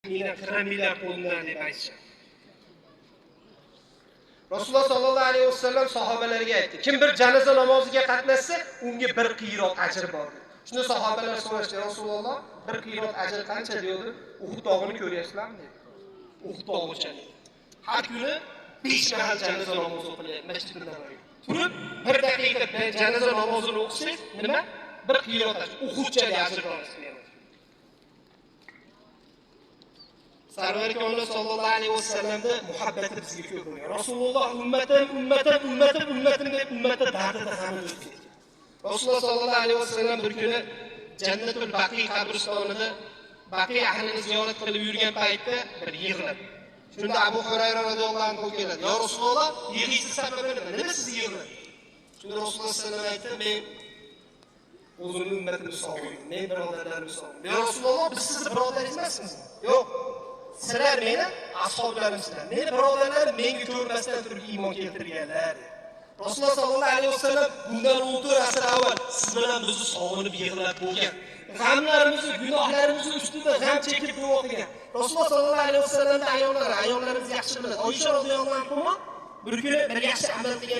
Taxminan 40 milliard qo'ldan deb aytishadi. Rasululloh sollallohu alayhi vasallam sahobalarga aytdi: "Kim bir janoza namoziga qatnashsa, unga bir qiyrat ajr bor" dedi. Shunda sahobalar so'rashdi: "Rasululloh, bir qiyrat ajr qancha?" dedi. "Uhud tog'ini ko'ryapsizlarmi?" dedi. "Uhud tog'icha" dedi. Har kuni 5 mahal janoza namozi o'qilyapti Masjid Nabaviyda. Turib, bir daqiqa janoza namozini o'qisangiz, nima? Bir qiyrat ajr, Uhudchalik ajr olasiz. Sarvar koinot sollallohu alayhi vasallamda muhabbati bizga ko'p bo'lgan. Rasululloh ummatim, ummatim, ummatim, ummatim deb ummati dardida g'amida o'tib ketgan. Rasululloh sollallohu alayhi vasallam bir kuni Jannatul Baqiy qabristonida Baqiy ahlini ziyorat qilib yurgan paytda bir yig'ladi. Shunda Abu Hurayra radhiyallohu anhu keladi. "Ya Rasululloh, yig'ingizni sababi nima? Nima sizni yig'ladi?" Shunda Rasululloh sollallohu alayhi vasallam aytdi: "Men o'zimni ummatimni sog'indim, men birodarlarimni sog'indim." "Ya Rasululloh, biz sizni birodaringiz emasmizmi?" "Yo'q. Sizlar meni ashoblarimsizlar. Meni birodarlarim menga ko'rmasdan turib iymon keltirganlar." Rasululloh sollallohu alayhi vasallam bundan 14 asr avval siz bilan bizni sog'inib yig'lab bo'lgan. G'amlarimizni, gunohlarimizni ustida g'am chekib duo qilgan. Rasululloh sollallohu alayhi vasallamning ayollari, ayollarimiz yaxshi biladi. Oysha roziyallohu anha bir kuni bir yaxshi amal qilgan.